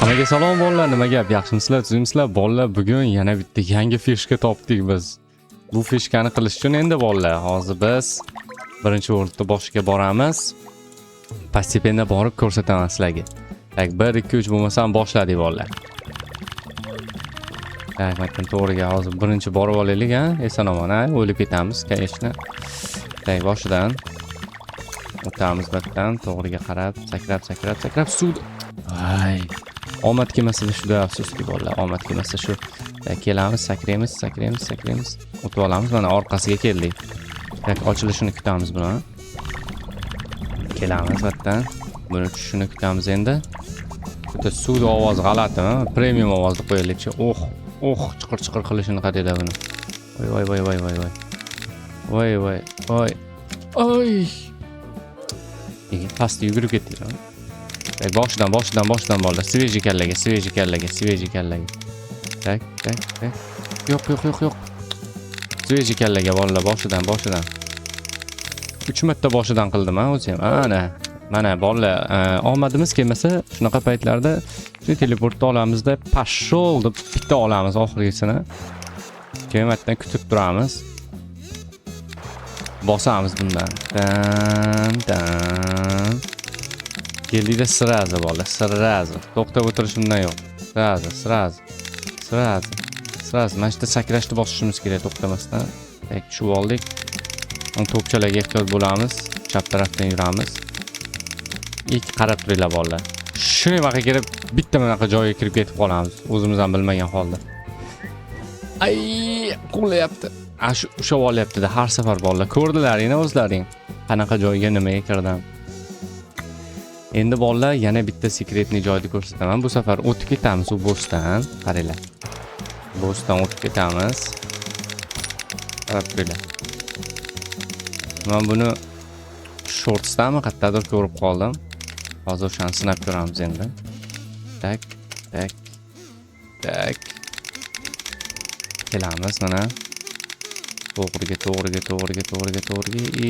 Hammaga salom bolalar, nima gap? Yaxshimisizlar, tuzukmisizlar? Bolalar, bugun yana bitta yangi фишка topdik biz. Bu фишка ni qilish uchun endi bolalar, hozir biz birinchi o'rinda boshiga boramiz. Постепенно borib ko'rsataman sizlarga. Так, 1 2 3 bo'lmasam boshladik bolalar. Так, mana to'g'riga hozir birinchi borib olaylik, ha? Eson omon, ha? O'lib ketamiz, конечно. Так, boshidan o'tamiz bittadan, to'g'riga qarab, sakrab, sakrab, sakrab suvda. Voy. Omad kelmasa shuda afsuski bolalar, omad kelmasa shu. Так, kelamiz, sakraymiz, sakraymiz, sakraymiz. O'tib olamiz, mana orqasiga keldik. Так, ochilishini kutamiz buni. Kelamiz bittadan. Buni tushishini kutamiz endi. Bitta suvni ovozi g'alati, premium ovozni qo'yaylikchi. Oh, oh, chiqir chiqir qilishini qaranglar buni. Voy, voy, voy, voy, voy, voy. Voy, voy, voy. Oy. Pastga yugurib ketdik. Так, boshidan, boshidan, boshidan bolalar. Свежий kallaga, свежий kallaga, свежий kallaga. Так, так, так. Yo'q, yo'q, yo'q, yo'q. Свежий kallaga bolalar, boshidan, boshidan. 3 marta boshidan qildim ha o'zi ham. Ana, mana bolalar, omadimiz kelmasa, shunaqa paytlarda shu teleportni olamizda, пошёл deb bitta olamiz oxirgisini. Keyin martadan kutib turamiz. Bosamiz bundan. Tan tan. Keldikda сразу bola, сразу. To'xtab o'tirishimdan yo'q. Сразу, сразу. Сразу. Сразу. Mana shu yerda sakrashni bosishimiz kerak to'xtamasdan. Так, tushib oldik. To'pchalarga ehtiyot bo'lamiz. Chap tarafdan yuramiz. Ikki qarab turinglar bolalar. Shunaqa kirib, bitta bunaqa joyga kirib ketib qolamiz. O'zimiz ham bilmagan holda. Ay, quvlayapti. A shu ushlab olyapti-da har safar bolalar. Ko'rdilaring o'zlaring. Qanaqa joyga nimaga kirdim. Endi bolalar, yana bitta секретный joyni ko'rsataman. Bu safar o'tib ketamiz u bossdan. Qaranglar. Bossdan o'tib ketamiz. Qarab turinglar. Men buni shortsdami qayerdadir ko'rib qoldim. Hozir o'shani sinab ko'ramiz endi. Так, так. Так. Kelamiz mana. To'g'riga, to'g'riga, to'g'riga, to'g'riga, to'g'riga и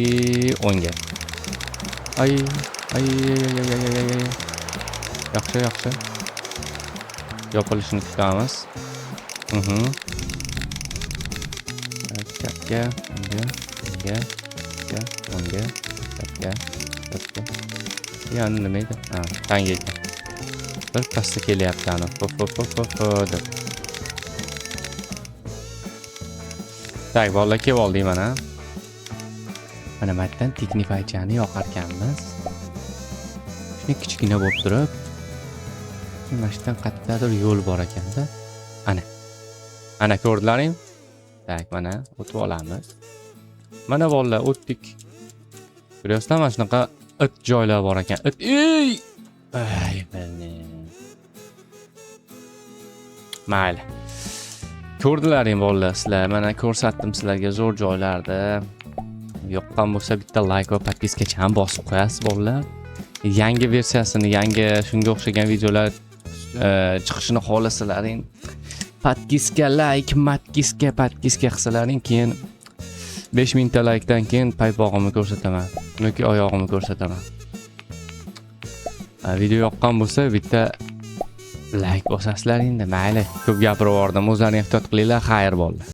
o'ngga. Ay, ay, ay, ay, ay, ay, ay. Yaxshi, yaxshi. Yopilishini kutamiz. Так, chapga, o'ngga, o'ngga, chapga, o'ngga, chapga, chapga. Yani nima edi? Ha, tanga ekan. Bir pastda kelyapti ani. Fo fo fo fo fo deb. Так, bolalar, kelib oldik mana. Mana bu yerdan Signifychani yoqarkanmiz. Shuni kichkina bo'lib turib, mana shu yerdan qayerdadir yo'l bor ekanda. Ana. Ana ko'rdilaring? Так, mana o'tib olamiz. Mana bolalar, o'tdik. Ko'ryapsizlar, mana shunaqa it joylar bor ekan. It ey! Ay, блин. Mayli. Ko'rdilaring bolalar sizlar. Mana ko'rsatdim sizlarga zo'r joylarni. Yoqqan bo'lsa bitta like va подписка ham bosib qo'yasiz bolalar. Yangi versiyasini, yangi shunga o'xshagan videolar chiqishini xohlasalaring, подписка, like, matkiska, подписка qilsalaring, keyin 5000 ta laykdan keyin paypog'imni ko'rsataman yoki oyog'imni ko'rsataman. Video yoqqan bo'lsa bitta like bosasizlar endi. Mayli, ko'p gapirib yubordim. O'zlaring ehtiyot qilinglar. Xayr bolalar.